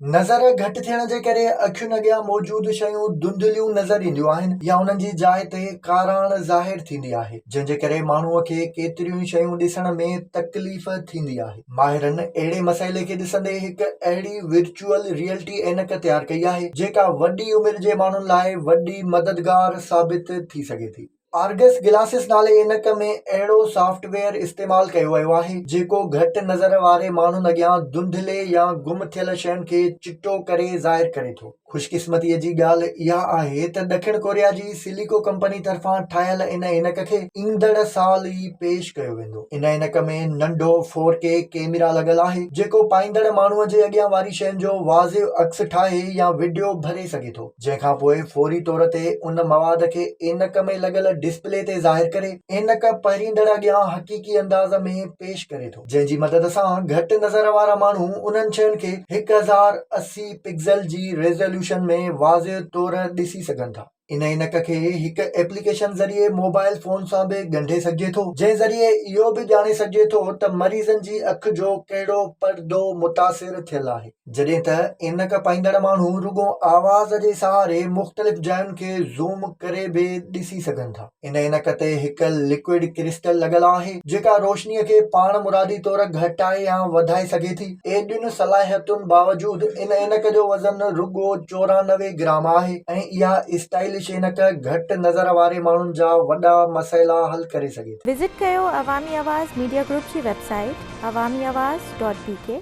نظر گهٽ ٿيڻ جي ڪري اکين اڳيان موجود شيون ڌنڌليون نظر اينديون آهن يا انهن جي جاء تي ڪاراڻ ظاهر ٿيندي آهي، جنهن جي ڪري ماڻهوء کي ڪيتريون ئي شيون ڏسڻ ۾ تڪليف ٿيندي آهي. ماهرن اهڙي مسئلي کي ڏسندي هڪ اهڙي ورچوئل ريئلٽي عينڪ تيار ڪئي آهي، جيڪا وڏي عمر جي ماڻهن لاء وڏي مددگار ثابت ٿي سگهي ٿي. آرگس گلاسز نالي عينڪ ۾ اهڙو سافٽ ويئر استعمال ڪيو ويو آهي، جيڪو گهٽ نظر واري ماڻهن اڳيان ڌنڌلي يا گم ٿيل شين کي چٽو ڪري ظاهر ڪري ٿو. خوش قسمتيء جي ڳالهه اها آهي ته ڏکڻ ڪوريا جي سليڪو ڪمپني طرفان ٺاهيل ان عينڪ کي ايندڙ سال ئي پيش ڪيو ويندو. ان عينڪ ۾ ننڍو فور ڪي ڪيميرا لڳل آهي، جيڪو پائيندڙ ماڻهوء جي اڳيان واري شين جو واضح عڪس ٺاهي يا وڊيو ڀري سگهي ٿو. جنهن کان پوء فوري طور تي ان مواد کي عينڪ ۾ لڳل ڊسپلي تي ظاهر ڪري عينڪ پهريندڙ اڳيان حقيقي انداز ۾ پيش ڪري ٿو، جنهن جي مدد سان گهٽ نظر وارا ماڻهو انهن شين کي 1080 پڪسل جي ريزوليوشن ۾ واضح طور ڏسي سگهن ٿا. ان عينڪ کي هڪ ايپليڪيشن ذريعي موبائل فون سان به ڳنڍي سگهجي ٿو، جنهن ذريعي اهو به ڄاڻي سگهجي ٿو ته مريضن جي اک جو ڪهڙو پردو متاثر ٿيل آهي. جڏهن ته عينڪ پائيندڙ ماڻهو رڳو آواز جي سهاري مختلف جاين کي زوم ڪري به ڏسي سگهن ٿا. ان عينڪ تي هڪ لڪوئڊ ڪرسٽل لڳل آهي، جيڪا روشنيء کي پاڻمرادي طور گهٽائي يا وڌائي سگهي ٿي. ايڏين صلاحيتن باوجود ان عينڪ جو وزن رڳو 94 گرام آهي ۽ اها اسٽائلش عينڪ گهٽ نظر واري ماڻهن جا وڏا مسئلا حل ڪري سگهي ٿي. وزٽ ڪيو عوامي آواز ميڊيا گروپ جي website Awami Awaz dot B K.